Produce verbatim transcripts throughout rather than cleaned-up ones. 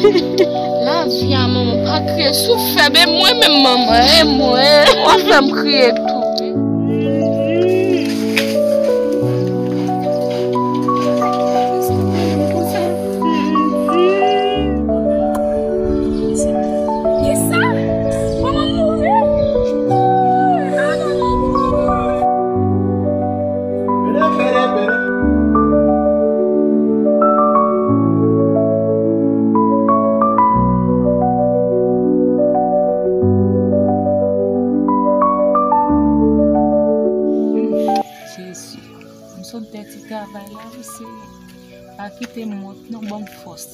Lavi a manman pa kriye, si w fèb, e mwen menm manman, e mwen, w ap fè m kriye tou. Kisa? Manman mouri? Jezi, m sot pèdi travay la, wi, Senyè. Pa kite m wont, non, ban m fòs.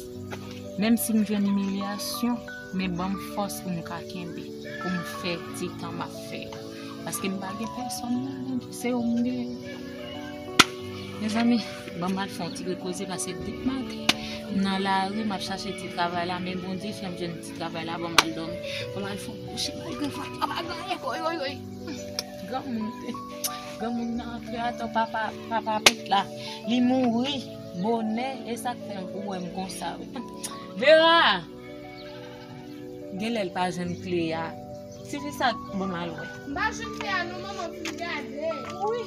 Menm si m jwenn imilyasyon, men ban m fòs pou m ka kenbe, pou m fè ti tan m ap fè yo. Paske m pa gen pèsòn nan, Bondye, se ou m gen. Mezanmi, ban m al fè yon ti repoze, paske depi maten, m nan lari, m ap chache ti travay la, men Bondye fè m jwenn ti travay la, ban m al dòmi. Ban m al fè yon kouche, malgre fatra pa gen anyen, oy, oy, oy. Granmoun, granmoun nan antre adan papa, papa pit la. Li mouri bonè, e sa k fè ou wè m konsa, wi. Vera! Genlè l pa jwenn kle a. Sifi sa, bon, m al wè. M pa jwenn kle a non, manman, pou m gade. Wi.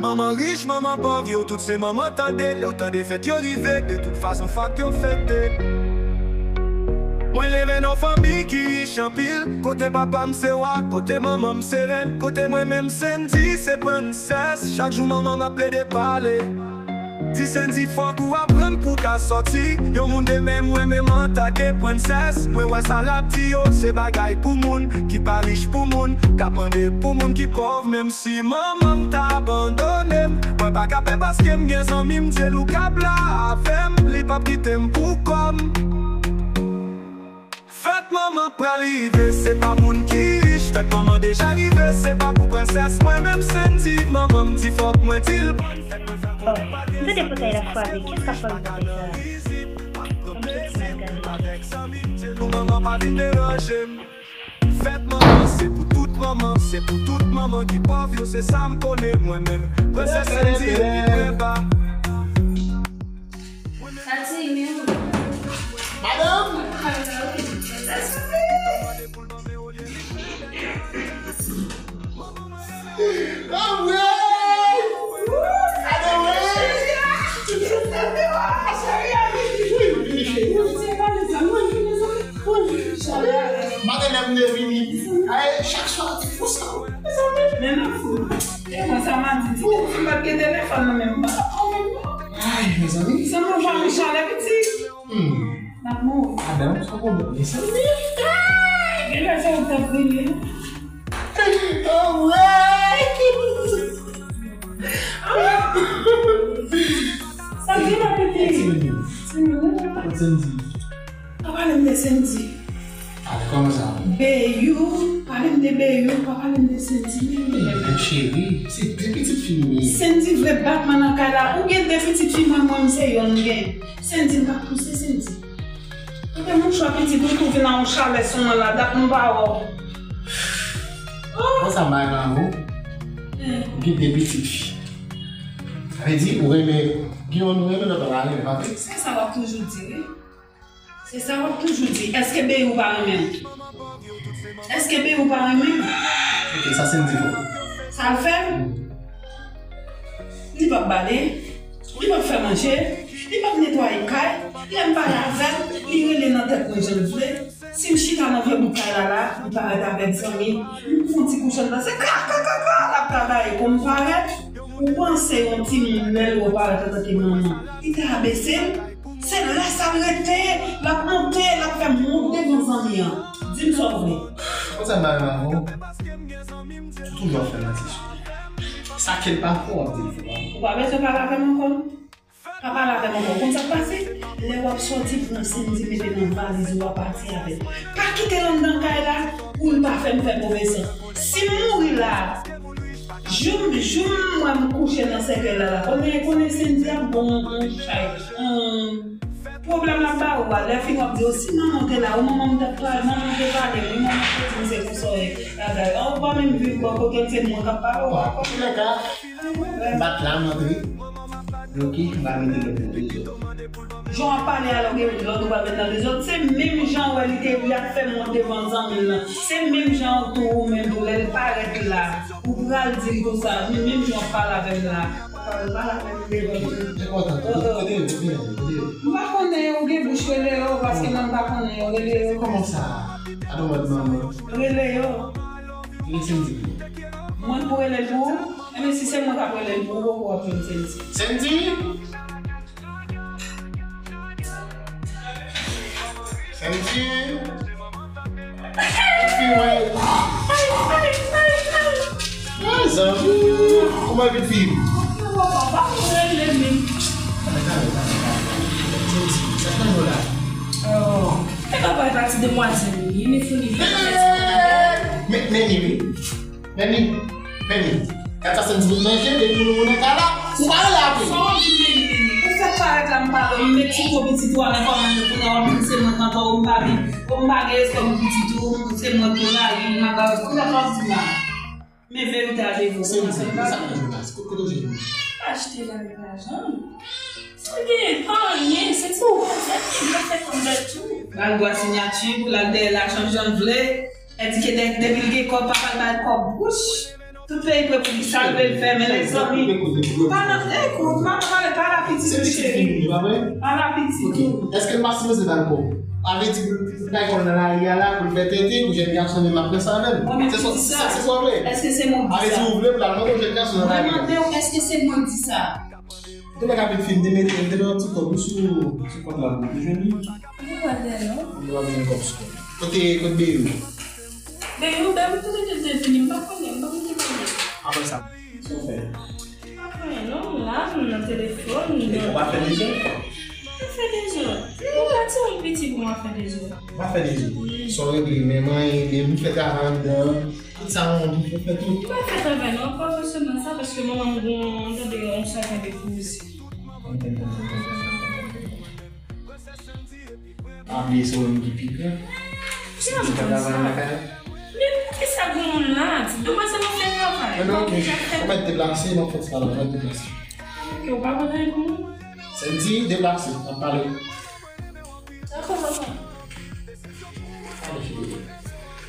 Manman rich, manman pòv, yo tout se manman tande. Lè w tande fèt yo rive, de tout fason fòk yo fete. Mwen leve nan fanmi ki rich anpil, kote papa m se wa, kote manman m se rèn, kote mwen menm Sendy se prensès. Chak jou manman m ap plede pale. Di Sendy fòk ou aprann pou w ka sòti. Yon moun de menm mwen menm antanke prensès. Mwen wè sa l ap di yo se bagay pou moun ki pa rich, pou moun k ap mande pou moun ki pòv. Menm si manman m ta abandone m, mwen pa ka pè paske m gen zanmi m Dyelouk ap la avè m. Li p ap kite m pou kò m. Fèt manman pral rive, se pa moun ki rich. Fèt manman deja rive, se pa pou prensès. Mwen menm Sendy, manman m di fòk mwen di l bòn fèt mwen fè. Oh, m tande pòtay la frape. Kiyès k ap frape pòtay sa a? Kiyès ki mal gade? Manman pa vin deranje m. Fèt manman, se pou tout manman, se pou tout manman ki pòv yo, se sa m konnen mwen menm. Prensès Sendy, epi preba. Sa ti men. Madanm! Anmwey! Anmwey! Maten lè m te vini, ay, chak swa, ti fou sa. Men nan fou. E mwen sa m a di, ti fi pa t gen telefòn nan men m. Ay, mezanmi. Sa mwen pa mechan lè piti. Hmm. N ap mouri. Madanm, sa pwoblèm, mezanmi. Ay, gen lè se ou k t ap vini. Anmwey! Sa gen lè piti. Ti moun. Ti moun. Kot Sendy? Pa pale m de Sendy. Ale, kòman sa? Beyou, pale m de Beyou, pa pale m de Sendy. Men, men, cheri, se de pitit fi m ye. Sendy vle bat mwen nan kay la. Ou gen de pitit fi, mwen, mwen, m se yonn m gen. Sendy, m pa pouse Sendy. Ou gen moun chwa pitit, ou tou vin nan yon chalè sou mwen la, dat m pa wè w. Oh! Kòman sa, bay nan ou? Hmm. Ou gen de pitit fi. Sa vle di, ou renmen, gen yonn ou renmen, lòt la pa renmen, pa vre? Se sa w ap toujou di, wi. Se sa w ap toujou di. Èske Beyou pa renmen m? Èske Beyou pa renmen m? Ok, sa se m di pou ou. Sa l fè m? Li p ap bale, li p ap fè manje, li p ap netwaye kay, lè m pale avè l, li rele nan tèt mwen jan l vle. Si m chita nan vye bout kay la la, li parèt avèk zanmi, m pran ti kouch anndan, se ka, ka, ka, ka, l ap travay. Kon m parèt, ou panse yon timoun lè l wè w parèt antanke manman, li te abese l? Se la sa l rete, l ap monte, l ap fè m wont devan zanmi an. Di m sa w vle. Konsa m pa renmen avè w. Ou toujou ap fè manti sou mwen. Sa ke l pa fè w ap di l fè pa. Ou pa bezwen pale avè m ankò non. Pa pale avè m ankò. Ou konn sa k pase? Lè w ap sòti, pran Sendy mete nan valiz ou, w ap pati avè l. Pa kite l anndan kay la pou l pa fè m fè move san. Si m mouri la, Jou m, jou m wè m kouche nan sèkèy la la. Konnen, konnen Sendy ap bon, bon chay. Hum, pwoblèm la ba ou a. Lè fini w ap di, "O, si manman w te la, o, manman m t ap pale, manman m te pale, wi, manman m te di m se konsa w ye, bagay." An, ou pa menm viv bò kote m, se mwen k ap pale, ou pa konn. Antouka, m pa t la, m antre. Ok, m pa mete lòt nan dezòd. Jan w ap pale a, lè w gen lòt ou pa met nan dezòd, se menm jan w wè li te, li ap fè mond devan zanmi l lan. Se menm jan w tou, ou menm tou, lè l parèt la, ou pral di l konsa, men menm jan w ap pale avè m la. Ou pral pale avè m devan. Enpòtan, kote, kote yo, kote yo, kote yo? M pa konnen, ou gen bouch, rele yo, paske mwen m pa konnen yo, rele yo. Kòman sa? Adan mòd manman. Rele yo. Rele Sendy pou mwen. Mwen pou rele l pou ou? Enben, si se mwen k ap rele l pou ou, ou poko w ap jwenn Sendy. Sendy! Sendy! Fi mwen. Mezanmi! Kòman vin fi m? Papa, papa, ou rele menm. Talè, talè, talè, talè. Sendy, sa k nan do la? Oh, e papa, e pa ti demwazèl li, li founi vin fè ti. Men, men, men, men. Meni, Meni, gad sa Sendy vin manje, depi nou nan kay la, ou pa rele apre. Sa w ap di Meni, Meni? Ou fèk parèt la, m pale w, m met ti ko pitit ou a nan kòmantè, kounye a w ap di se mwen k antò w, m pa vin, m pa gen respè pou pitit ou, se mwen k rayi, m ap ba w, kounye a w ap di la. Men verite a devan, Sendy, sa k nan jounas? Kote w jwenn li? Achte bagay lajan. Sa gen pa anyen, se ti manzè ki vle fè kòm bèl tou. Ba l bwa siyati pou l al dèyè l la, jan l vle. Èdike de-, depi l gen kòb, papa l ba l kòb. Wouch! Tout peyi pre pou li, sa l vle l fè, men lèzanmi. Pa nan, ekout, pa nan pale, pale a pitit ou, cheri. Pale a pitit ou. Èske l pa sipoze ba l kòb? Avèti pou l bay kòb nan lari a la, pou l fè tenten, pou jèn gason menm ap fè sa menm. Se sa, se sa w vle? Èske se mwen ki di sa? Avèti ou vle pou l al mande yon jèn gason nan lari a? Mwen mande w, èske se mwen ki di sa? Te nèg ap fin, te mete, te nan ti kòb sou, sou kont la pou te jwenn li. Mwen pa gen non. Li pa gen kòb sou kont. Kote, kote Beyou? Beyou, Beyou, te mete te vini, m pa konnen, m pa konnen kote. Apre sa, sa w fè? M pa konnen non, m la, m nan telefòn. E ou pa fè dezòd? M fè dezòd. Ou pa ti moun piti pou m ap fè dezòd. Ou pa fè dezòd. Sa w regle, men mwen, men m fè travay anndan. Tout sa mwen di fè, fè tout. M pa fè travay non, pa fè sèlman sa, paske manman m gon, m tande yon saken de poze. Pa bliye se ou menm ki pi gran. Sendy pa travay nan kay la. Men poukisa gon moun la? Di demwazèl nan fè travay. Non, non, ok. Ou mèt deplase, non, fòk sa la, ou mèt deplase. Ok, ou pa konn anyen pou mwen? Sendy, deplase, n ap pale. Dakò, papa. Alè, cheri.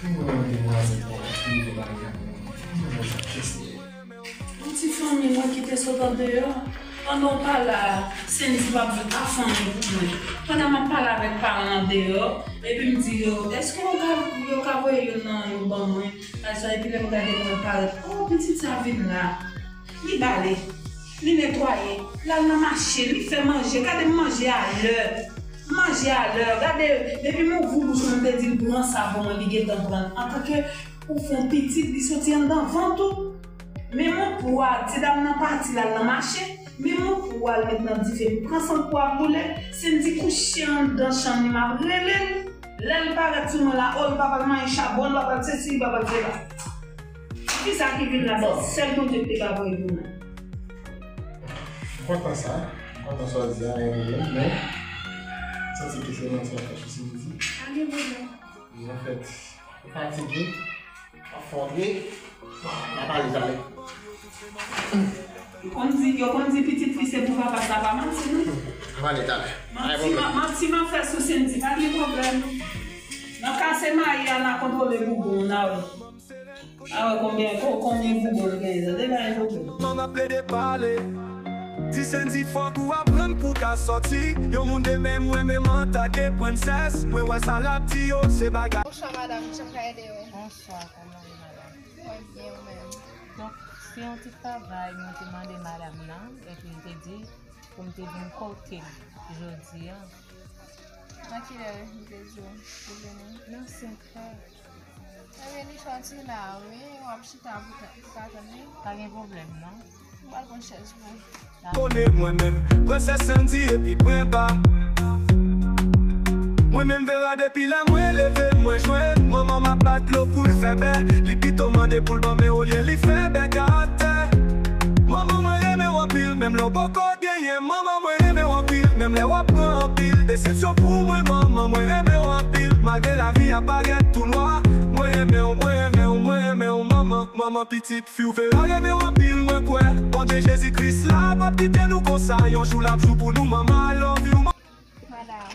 Mwen, demwazèl pa rive bagay la. Mwen, sa triste. Yon ti fanmi mwen ki te sot andeyò. Pandan w pa la, Sendy p ap vin pa fanmi pou mwen. Pandan m ap pale avèk paran andeyò, epi m di yo, èske yo ka, yo ka voye youn nan yo ban mwen? Sa, epi lè m gade mwen parèt, oh, pitit sa vin la. Li bale, li netwaye, l al nan mache, li fè manje. Gade m manje a lè. M manje a lè. Gade, depi m ouvri bouch mwen, m te di l pran sa pou mwen, li gentan pran l. Antanke ou fè yon pitit, li soti anndan vant ou. Men mon pou a, ti dam nan pati, l al nan mache. Men mon pou a, l met nan dife, m pran san pou a boule. Sendy kouche anndan chanm li, m ap rele l. Lè l parèt sou mwen la, oh, l pa pral manyen chabon, l pa pral sesi, l pa pral sela. Kisa ki vin la, se sèl Bondye ki te ka voye pou mwen. M kontan sa. M kontan sa w di a, pa gen pwoblèm, men m santi ke se manti w ap fè sou Sendy. Pa gen pwoblèm. Anfèt, ou fatige, w ap fè yon tre, bon, n a pale talè. Yo konn di, yo konn di pitit fi se pou papa, sa pa manti, non. N a pale talè. Manti, manti m ap fè sou Sendy, pa gen pwoblèm. Nan ka se mayi a, n a kontwole bougon, n a wè. A wè konbyen, ko-, konbyen bougon l genyen, tande, pa gen pwoblèm. Manman plede pale. Di Sendy fòk ou aprann pou w ka sòti. Yon moun de menm mwen, menm an ta gen prensès. Mwen wè sa l ap di yo, se bagay. Bonswa, madanm, jan ka ede w? Bonswa, kòman w ye, madanm? Mwen byen, ou menm? Donk, se yon ti travay mwen te mande madanm nan, epi l te di pou m te vin kote l jodi a. Nan kilè li te di w pou vini? Nan senkè. Ebyen, li fè yon ti la, wi. W ap chita pou ta-, pou ta tann li. Pa gen pwoblèm, non. M pral pran chèz pou ou. Konnen mwen menm, prensès Sendy epi pran ba. Mwen menm Vera depi lè mwen leve, mwen jwenn manman m ap bat dlo pou l fè bè. Li pito mande pou l ban men olye li fè bèk atè. Manman, mwen renmen w anpil, menm lè w poko genyen. Manman, mwen renmen w anpil, menm lè w ap pran anpil desepsyon pou mwen. Manman, mwen renmen w anpil, malgre lavi a parèt tou nwa. Mwen renmen w, mwen renmen w, mwen renmen w, manman, manman, pitit fi w Vera renmen w anpil. Mwen kwè Bondye Jezi Kris la p ap kite nou konsa. Yon jou l ap jou pou nou, manman, I love you. Madam,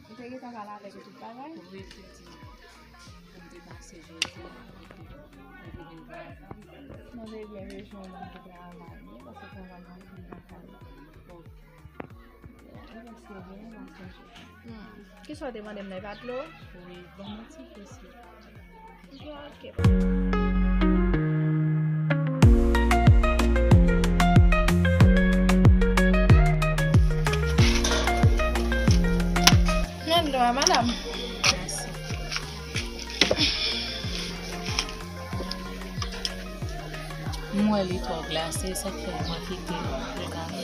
ou te gentan pale avèk yo tout bagay? Wi, pitit. Pou m te pase jodi a, epi m vin travay. Mande byen rejon nan ki travay, paske travay nan anpil lakay. Bon. Ou prèske vini, m ap sonje. Hmm. Kisa w te mande m nan, e pa dlo? Wi, ban m yon ti plis. Ok. Nan dlo a, madanm. Mèsi. M wè li twò glase, sa k fè mwen kite l pou l ka fè.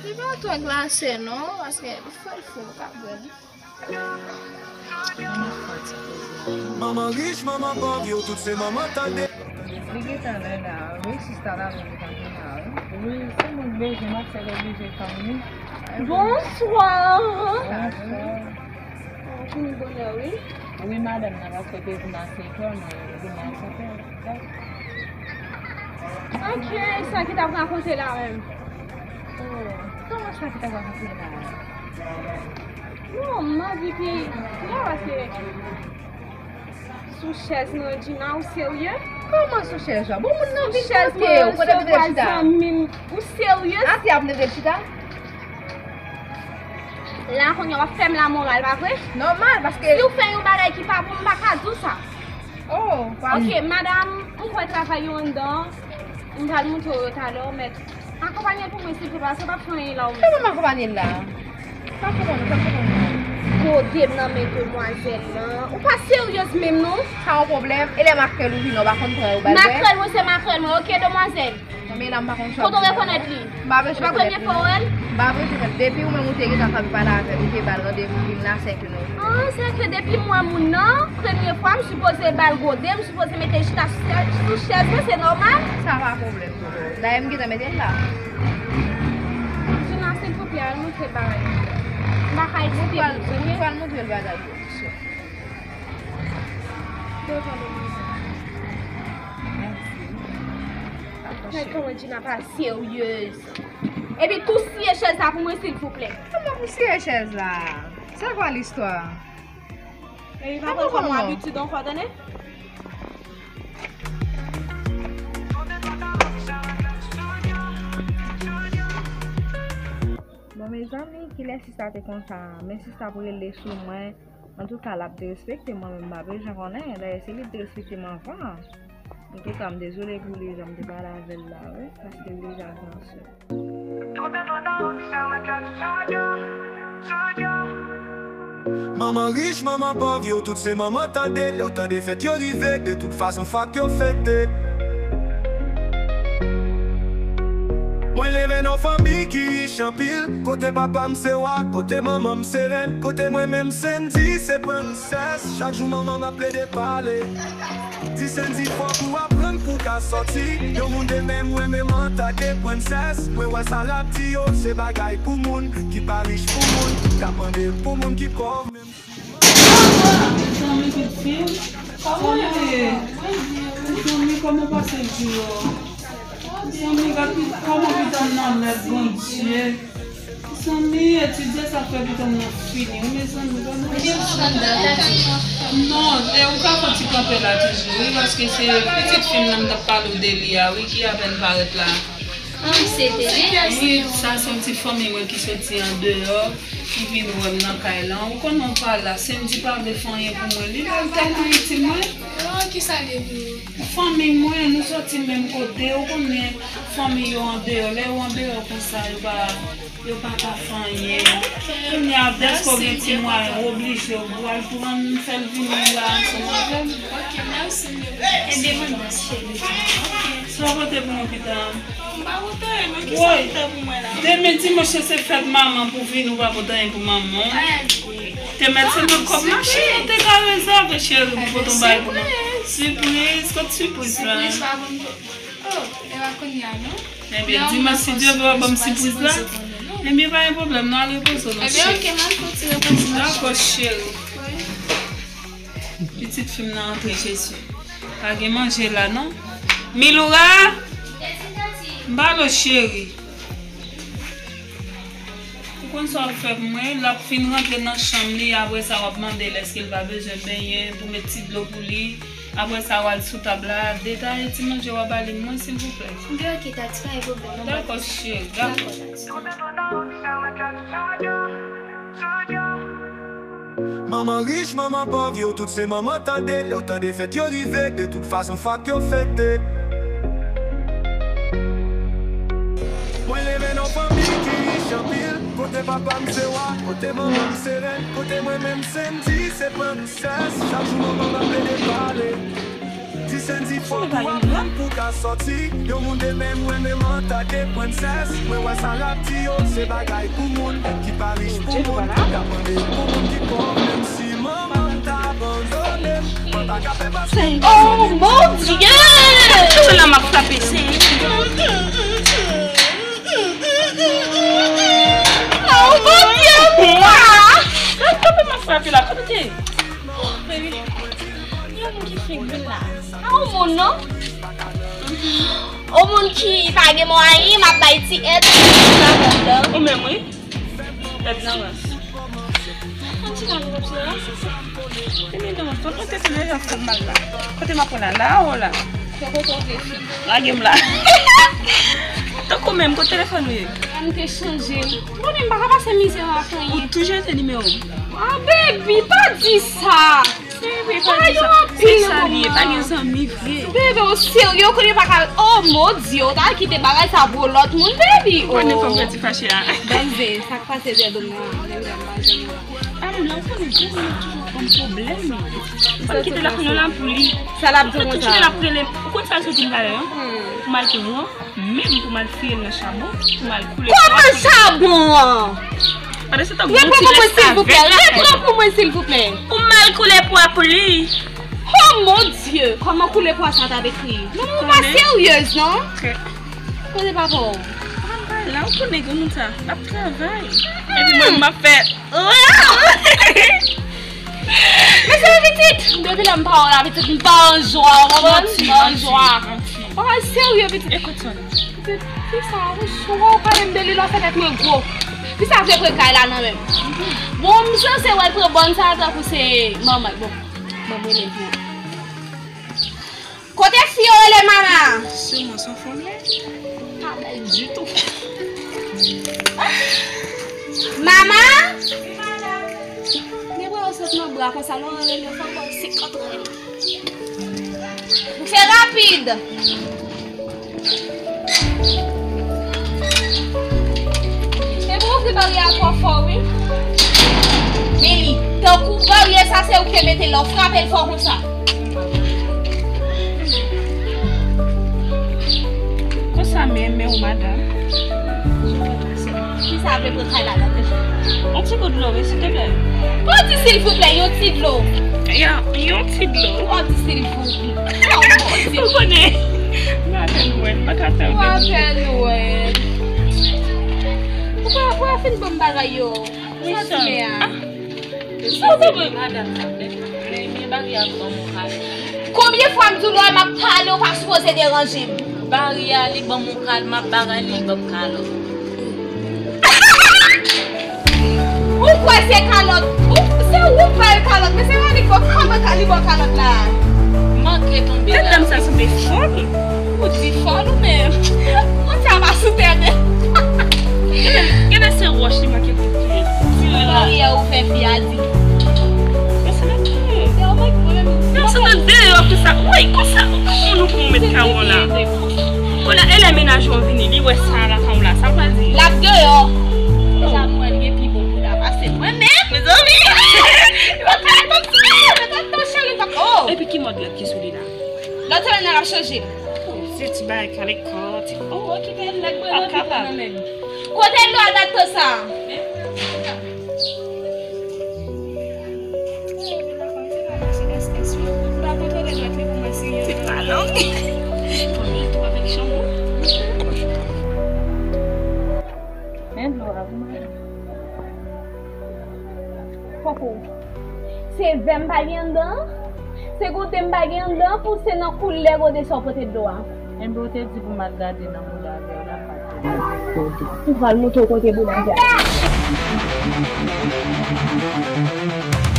Li pa twò glase non, paske fò l fè, ou ka bwè l. Manman rich, manman pòv, yo tout se manman, tande. Li gentan lè la, wi, sista la menm li pa gen la, wi. Wi, se moun bezwen, m ap fè l oblije fanm li. Bonsoir. Bonsoir. Ou vini bonè, wi. Wi, madanm nan, paske te vin a senk è, mwen vin a senk è. Ok, sa ki t ap rakonte la menm? Oh, kòman sa ki t ap rakonte la? Non, m anvi pi, la, paske sou chèz mwen, Djina, ou serye? Kòman sou chèz la? Bon, moun nan vin kote w, kote w te chita? Ou serye? Atè a pou m te chita? La, kounye a w ap fè m lamoral, pa vre? Nòmal, paske si w fè yon bagay ki pa bon, m pa ka di w sa. Oh, pa. Ok, madanm, m kwè travay yo anndan. M pral montre w yo talè, mèt. Akonpanye l pou mwen, silvouplè, paske w p ap fè anyen la, ou menm. Kòman m akonpanye l la? Pa konprann, pa konprann. Gode m nan men demwazèl lan. Ou pa seryez menm, non. Sa yon pwoblèm? E lè makrèl ou vini, ou pa konn pran yo ba l bwè? Makrèl mwen, se makrèl mwen, ok, demwazèl? Konbyen la m pa konn chwa. Kote w rekonèt li? M pa bezwen rekonèt li. Se premye fwa w wè l? M pa bezwen rekonèt. Depi ou menm ou te gentan kanpe pale avè l, ou te ba l randevou vin la, sèke nou. Ah, sèke depi m wè moun nan, premye fwa, m sipoze ba l gode, m sipoze mete chita sou chèz mwen, se nòmal. Sa pa pwoblèm pou ou. Dayè, m gentan mete l la. Djina, silvouplè, al montre l bagay yo. M pa ka eksplike l, ok? Ou pral montre l bagay yo. Devan demwazèl. Mèsi. Gad kòman Djina pa seryez. Epi tou siye chèz la pou mwen, silvouplè. Kòman pou siye chèz la? C'est quoi l'histoire? Epi pa pran kòm yon abitid ankò, tande? Bon, mezanmi, kilè sista te konsa? Men sista pou rele sou mwen. Antouka, l ap derespekte mwen, men m pa bezwen konnen. Dayè, se li t derespekte m anvan. Antouka, m dezole pou li, jan m te pale avè l la, wi, paske l deja gran sè. Manman rich, manman pòv, yo tout se manman, tande. Lè w tande fèt yo rive, de tout fason, fòk yo fete. Mwen leve nan fanmi ki rich anpil, kote papa m se wa, kote manman m se rèn, kote mwen menm Sendy se prensès. Chak jou manman m ap plede pale, di Sendy fòk ou aprann pou w ka sòti. Yon moun de menm mwen menm an tan ke prensès. Mwen wè sa l ap di yo se bagay pou moun ki pa rich, pou moun k ap mande pou moun ki pòv. Mezanmi, pitit fi. Kòman w ye? Mezanmi, kòman w pase jou yo? Mezanmi, gad kòman pitit m nan lèd, Bondye. Mezanmi, etidye sa fè pitit m nan fini wi, mezanmi, gad. Non, e ou ka fè ti kanpe la toujou, wi, paske se pitit fi m nan m t ap pale w de li a, wi, ki apèn parèt la. Ah, se te byen. Wi, sa se yon ti fanmi mwen ki soti andeyò, ki vin wè m nan kay lan. Ou konnen w pa la, Sendy pa vle fè anyen pou mwen. Li menm tèlman itil mwen. Oh, kisa l ye pou ou? Fanmi mwen, nou soti menm kote. Ou konnen fanmi yo andeyò. Lè yo andeyò konsa, yo pa, yo pa ka fè anyen. Kounye a, dèske w gen ti mwayen, w oblije, w al pran l, fè l vini la ansanm avè m. Ok, mèsi. E demandans, cheri. Ok. Sa w pote pou mwen pita? M pa pote anyen, non, kisa w pote pou mwen la? Demen dimanch se fèt manman, pou vini ou pa pote anyen pou manman w. Te mèt se nan kòb machin ou te ka rezève, cheri, pou pote yon bagay pou mwen. Sipriz, kot sipriz la? Sipriz pa konn Oh, e pa kounye a, non? Ebyen, dimanch, si Dye vle, w ap ban m sipriz la. Ebyen, pa gen pwoblèm, non, al repoze w, non, cheri. Ebyen, ok, m al fè yon ti repoze, non. Dakò, cheri. Pitit fi m nan antre, Jezi. Pa gen manje la, non. Miloura! M pale w, cheri. Ou konn sa w ap fè pou mwen? L ap fin rantre nan chanm li, apre sa w ap mande l èske l pa bezwen benyen pou met ti dlo pou li. Apre sa, w al sou tab la, detaye ti manje w a ba li mwen, silvouplè. Byen, ok, Tati, pa gen pwoblèm. Dakò, cheri, dakò. Dakò, Tati. Manman rich, manman pòv, yo tout se manman tande, lè w tande fèt yo rive, de tout fason fòk yo fete. Mwen leve nan fanmi ki rich anpil, kote papa m se wa, kote manman m se rèn, kote mwen menm Sendy se prensès, chak jou manman m ap plede pale. Di Sendy fò pou w aprann pou w ka sòti. Yon moun te menm mwen menm antanke prensès. Mwen wè sa l ap di yo se bagay pou moun ki pa rich, pou moun ki ka mande, pou moun ki pòv, menm si manman m t abandone m, mwen pa ka fè pase. Oh mon Dieu! Tout la m ap frape, se. Oh mon Dieu, mwa! Frape m ap frape la, kote te? Oh, baby. Yon moun ki fèk vin la. A yon moun, non? Yon moun ki pa gen mwayen, m ap bay ti èd. Ou menm, wi. Èd nan rans. Yon ti kal kòb sou rans. Tene nan rans. Kote se deja fè m mal la? Kote m ap pran la? La, o la? Lage m la. Tankou menm, kote telefòn ou ye? M te chanje l. Ou konnen m pa ka pase mizè ak anyen. Ou toujou rete nimewo m. Ah, baby, pa di sa. Bebe, pa di sa. Sa li ye, pa gen zanmi vre. Bebe, ou serye? Ou konnen pa ka. Oh, mon Dieu, ou ta kite bagay sa pou lòt moun, baby. Ou konnen fòm pèdi fache a. Banze, sa k pase dèyè do m nan? Ah, non, ou konnen, ou konnen toujou ban m pwoblèm. Ou pa kite la kounye la pou li. Sa l ap di konsa? Ou konn sa l soti m talè, non? Pou m al pran. Menm pou m al fouye l nan chabon, pou m al koule pwa. Kòman chabon an? Pandan se tan, gon ti restavèk la. Reprann pou mwen, silvouplè. Reprann pou mwen, silvouplè. Pou m al koule pwa pou li. Oh, mon Dieu! Kòman koule pwa sa t ap ekri? Non, ou pa seryez, non? Kote papa w? Papa m pa la, ou konnen granmoun sa, l ap travay. Epi mwen, m ap fè. Mesye pitit, depi lè m pa wè w la, pitit, m pa an jwa, w konprann? M pa an jwa. Bagay serye, pitit. Ekot sa. Fi sa, ou sou, ou pale m de li, lò fenèt mwen gwo. Fi sa vle pran kay la nan men m. Bon, m sanse wè l pran bòn sa tankou se manman l. Bon, bon, m rele l pou. Kote fi yo rele mama? Sou mwen, se yon fanm lè. Pa bèl ditou. Mama? Wi, madanm. Men wè yo sot nan bra konsa, lè w rele yo, fò w bay senkant rèl. Fè rapid. Epi w ouvri baryè a twò fò, wi. Men li, tankou baryè sa, se ou ki mete l la, w frape l fò konsa. Konsa menm, men w madanm. Kisa ap vle pran kay la, tande? Yon ti gout dlo, wi, silteplè. Yon ti silvouplè, yon ti dlo. Ya, yon ti dlo. Yon ti silvouplè. Oh, mon Dieu. Ou konnen, m apèn wè l, m pa ka fè w deboute. M apèn wè l. Ou pa, ou pa fin ban m bagay yo. Wi, sa w di mè a. Sa w te vle? Madanm, men, men, men, bari a ban m yon kado. Konbyen fwa m di w lè m ap pale, ou pa sipoze deranje m? Bari a, li ban m yon kado, m ap ba li, li ban m kalòt. Ou kwè se kalòt? Ou, se ou k ba l kalòt, men se yon annik bò, kòman ka li ba w kalòt la? Manke tonbe la. Tèt dam sa sanble fòl. Ou di fòl ou menm. Moun sa pa sou tèt. Gade, gade se wòch li manke pou touye. Tire la. Kòman yè ou fè fi a di? Yo se nan kè. Yo manke mwen menm. Yo se nan deyò ki sa. Woy, konsa, kòman nou pou met kawon la? Kounye a, e lè mennaj ou an vini, li wè sa lakay ou la, sa w pral di? L ap deyò. Deja mwen, l gen pi bon bouda pase mwen menm, mezanmi. Yo fè konsa, mezanmi, cheri, oh. Epi ki mòd rad ki sou li la? Lòt semèn nan l ap chanje l. Oh, se ti bagay kalekò, ti, oh, okipe l, nèg mwen nan pi bon nan men m. Kote dlo a dat tan sa? M pa kontwole dwèt li pou mwen si. Se pa long. Konbyen tou avèk chan Koko, se vè m pa gen anndan an? Se goute m pa gen anndan an pou se nan koulè goute sa w pote dlo a? Enben, w te di pou m al gade nan mouda vè w la, m pa t wè. Ou pral montre w kote mouda vè a.